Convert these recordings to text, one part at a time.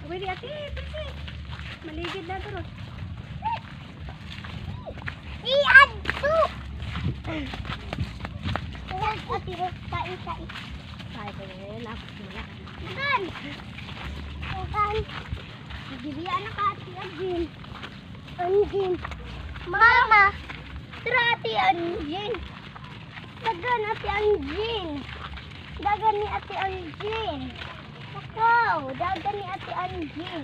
Wait, ate, princess. Maligid na to. Iadto. Ate, kain, kain. Ay, kaya na. Dan. Dan. Gibiya na ka, Ate Anjin. Anjin. Mama. Tara, Ate Anjin. Dagan, Ate Anjin. Dagan ni Ate Anjin. Wow, dagan ni Ate Anjin.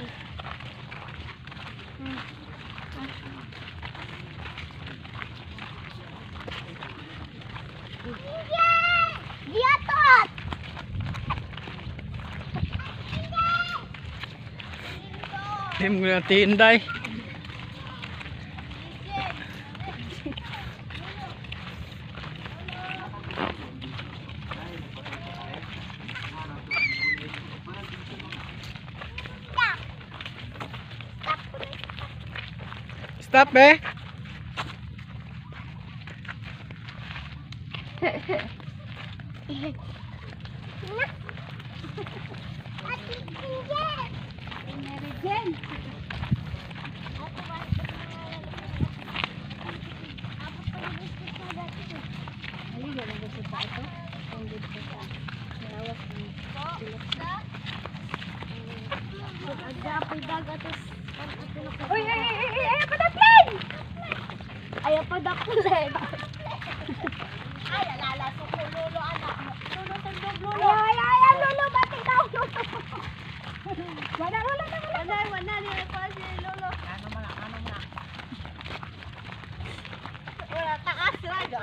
Yeah! Giatot! Tim ko na tinday. Stop eh. Ate Anjin! Mary Jane. Ay, ganun ba sa ito? Ang dito sa malawas ni Uy, ay, ay, ay, ay, padaplin! Ayaw pa dakulen. Ay, alala, suko, lolo, anak. Lolo, tandog, lolo. Ay, ay, ay, lolo, ba't ikaw, lolo? Wala, wala, wala. Wala, wala, wala, pa si lolo. Ano mo na, ano mo na. Wala, taas, wala.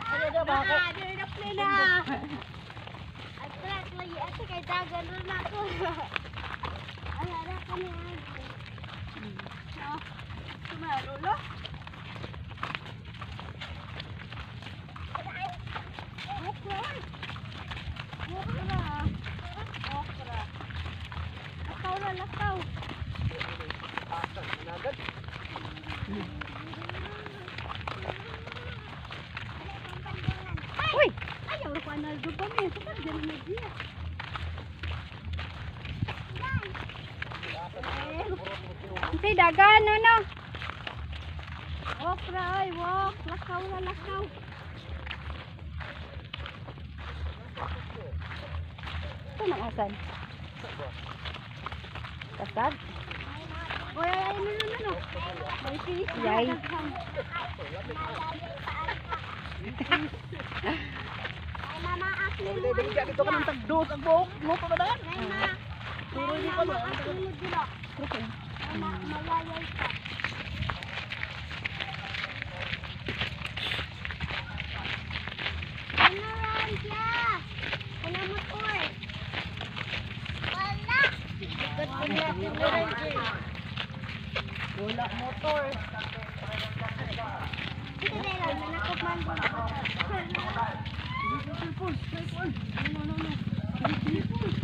Kaya daw ba ako? Ah, dili na play na. Atras, lagi ate kay dagan rin ako. Ay, ara ka ni Sumalolo. Okra. Okra. Okra. Lakaw na, lakaw. Uy! Ayaw ko na pa mi. Kapag dyan na diya. Hindi, dagan, no, no. Okra, ay, wok. Lakaw na, lakaw. Ito nang asan? Kasag? Uy, ay, ay, no, no, no, no. May fish. Yay. Ay, mama, akin mo. Dili dili dito ka ng tagdos ang buhok. Luto na daan. Ay, ma. Turo Ay, ni pa mama, no. akin mo dilo. Ay, ma, malayay ka. Ano ran siya? Ano motor? Wala. Wala motor. Dito na lang, nanakop man din ako.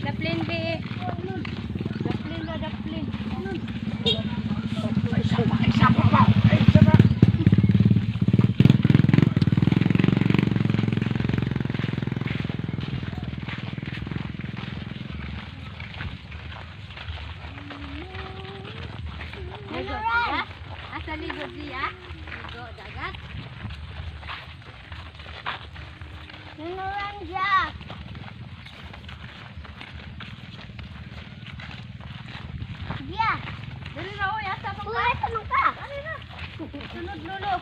Daplin, be. Daplin ba, daplin. Ay, sama, ay, sama pa. Ay, sama. Ano ran? Asa ligo siya? Ligo, dagat. Ano ran siya? Dia. Dali na, uy. Asa pa Uy, asa man ka? Sunod, lolo.